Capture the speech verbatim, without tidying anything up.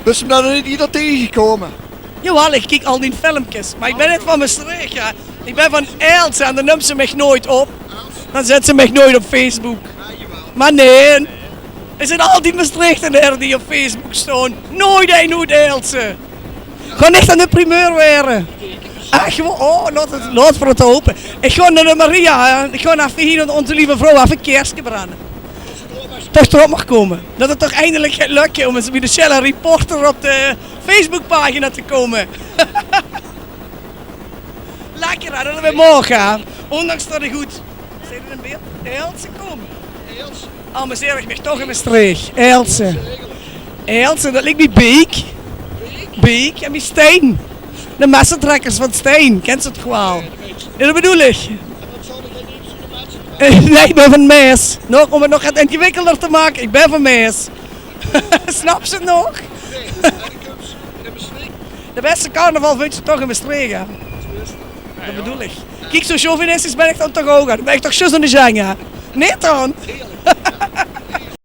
Bös se mich nog neet ieder taengegekómme? Jawel, ich kiek al die filmkes. Mer ich bön neet van Mestreech, hè. Ich bön van Aelse en dan nums se mich noeit op. Dan zèts se mich noeit op Facebook. Mer nae, 't zeen altied Mestreechtenere die op Facebook staon. Noeit eine oet Aelse. Gaon ich dan de primeur waere? Ach, oh, laot 't, laot veur 't hope. Ich gaon nao de Maria, hè. Ich gaon effe hie nao Onze Lieve Vrouw, effe e kaerske brenne. Toch d'rop maag kómme. Det 't toch eindelik geit lökke óm ins bie de Sjelle Reporter op de Facebookpagina te kómme. Lekker, hè, det v'r maoge, hè. Óndanks det ich good zeen in beeld. Aelse, kóm. Amuseer ich mich toch in Mestreech. Aelse. Aelse, det ligk bie Beek. Beek en bie Stein. De messetrekkers van Stein, kins se toch waal? Jao, det bedoel ich. Eh, nae, ich bön van Maes. Nog, óm 't nog get ingewikkelder te make, ich bön van Maes. Snaps se 't nog? De bèste carnaval vinjs se toch in Mestreech, hè? Det bedoel ich. Kiek, zo chauvinistisch bön ich dan toch ouch, hè? Dan bön ich toch zjus eine Sjeng, hè? Neet dan?